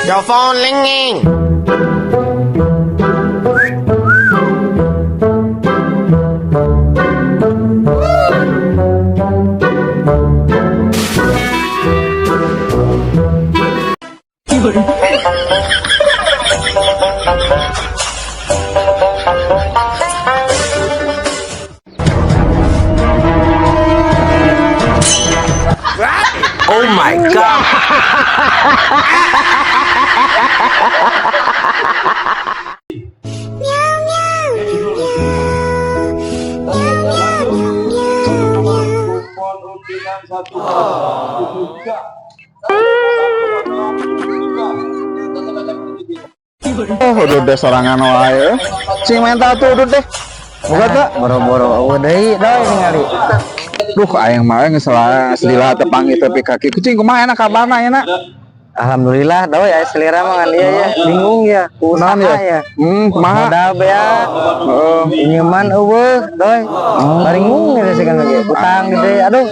Your phone ringing. Oh my God. Oh, udah deh sorangan wae. Cing menta tuh udah deh. Boga teu? Boro-boro eueuh deui doi ningali. Duh, aing mah geus lah lila teu panggih tepi kaki. Kucing kumaha enak kabarna enak? Alhamdulillah doi aya selera mah ngan ieu ya bingung ya ku Naon usaha ya? ya. Kumaha? Modal beak. Heeh. Pinjeman eueuh doi. Baringung gitu sih kan lagi. Utang gede aduh.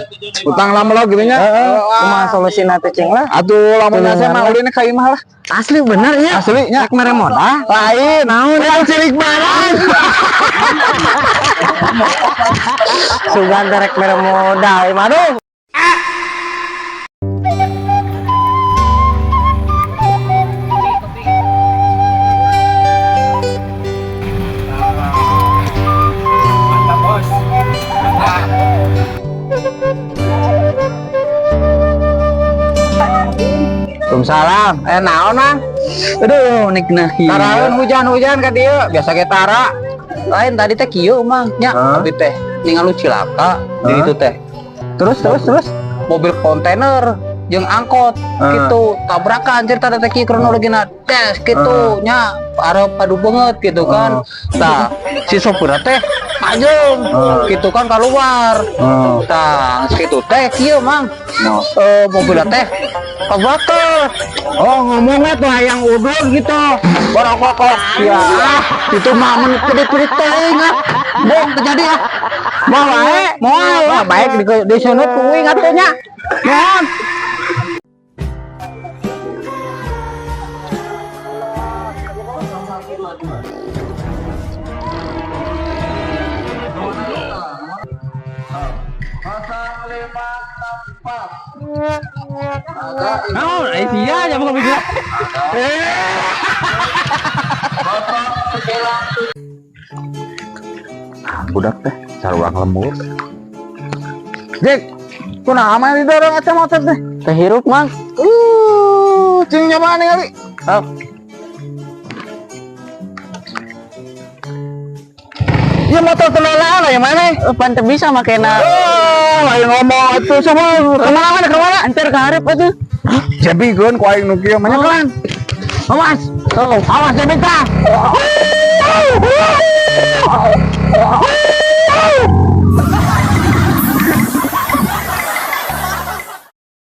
Utang lama lo gitu nya. Heeh, kumaha solusina teh cing lah. Atuh lamun Tulungan saya mah lah. ulin ka imah lah. Asli bener ya. Asli nya. Rek mere modal. Lain, naon yang cilik barang. Sugan teh rek mere modal ieu mah aduh. Waalaikumsalam. Eh naon Mang? Aduh, nikna Taraeun hujan-hujan ka dieu, biasa ge tara. Lain tadi teh kieu Mang, nya Hah? abi teh ningali cilaka di Hah? ditu teh. Terus terus terus. Mobil kontainer jeung angkot Hah? gitu tabrakan cerita teh kieu kronologina tes gitu nya arep padu banget gitu kan. Tah si sopir teh anjing gitu kan keluar. Tah geus kitu teh kieu Mang. No. Eh mobil teh kebakar. Oh, ngomongnya tuh hayang udud gitu. Borokokok. Ya, itu mah mun kedip-kedip teuing ah. Bong terjadi ah. Moal wae, moal. Wah, baik di disunut ku uing atuh nya. Mohon. Naon, ai sia nya bukan mikir. Budak teh saruang lembur. Jack, kunaha mah didorong eta motor teh? Teh hirup Mang. Cing nyobaan ningali. Oh. Ya motor tenalaan lah yang mana? Pan teu bisa makena. Oh, lain ngomong atuh sama. Kemana mana kemana? Antar ke hareup atuh. Jebikeun ku aing nu kieu mah nya kan. Awas. Oh, Awas jebik tah.